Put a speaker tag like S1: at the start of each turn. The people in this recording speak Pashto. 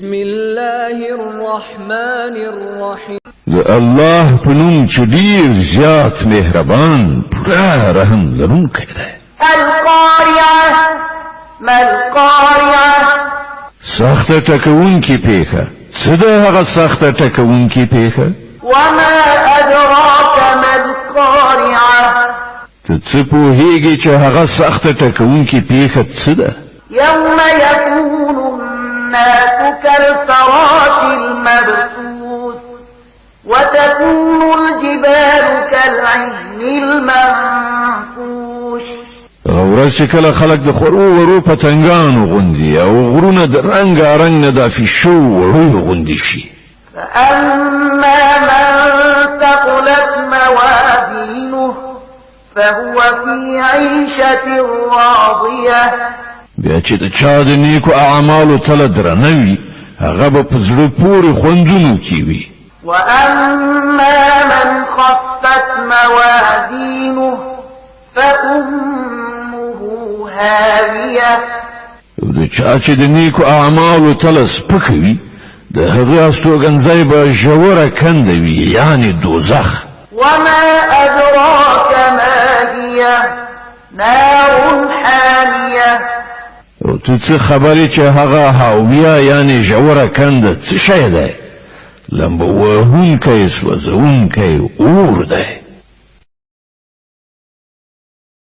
S1: بسم الله الرحمن الرحيم.
S2: د الله په نوم چې ډیر زیات مهربان، پوره رحم لرونکی دی.
S3: القارعة، ما القارعة؟
S2: سخته ټکوونکې پیښه څه ده؟ هغه سخته ټکوونکې پیښه.
S3: وما أدراك ما القارعة؟
S2: ته څه پوهیږې چې هغه سخته ټکوونکې پیښه څه ده؟
S3: يوم يكون الناس كالفراش المبثوث، وتكون الجبال كالعهن المنفوش.
S2: هغه ورځ چې کله خلک د خورو ورو پتنګانو غوندي او غرونه د رنګارنګ ندافي شو وړیو غوندي شي.
S3: فأما من ثقلت موازينه فهو في عيشة راضية.
S2: بیا چې د چا د نیکو اعمالو تله درنه وي، هغه به په زړه پورې خوندونو کې وي.
S3: وأما من خفت موازينه فأمه هاوية.
S2: او د چا چې د نیکو اعمالو تله سپکه وي، د هغه استوګنځای به ژوره کنده وي، یعنی دوزخ.
S3: وما أدراك ما هي؟ نار حامية.
S2: او ته څه خبرې چې هغه هاویه، یعنی ژوره کنده، څه شی دی؟ لمبه وهونکی سوځونکی اور دی.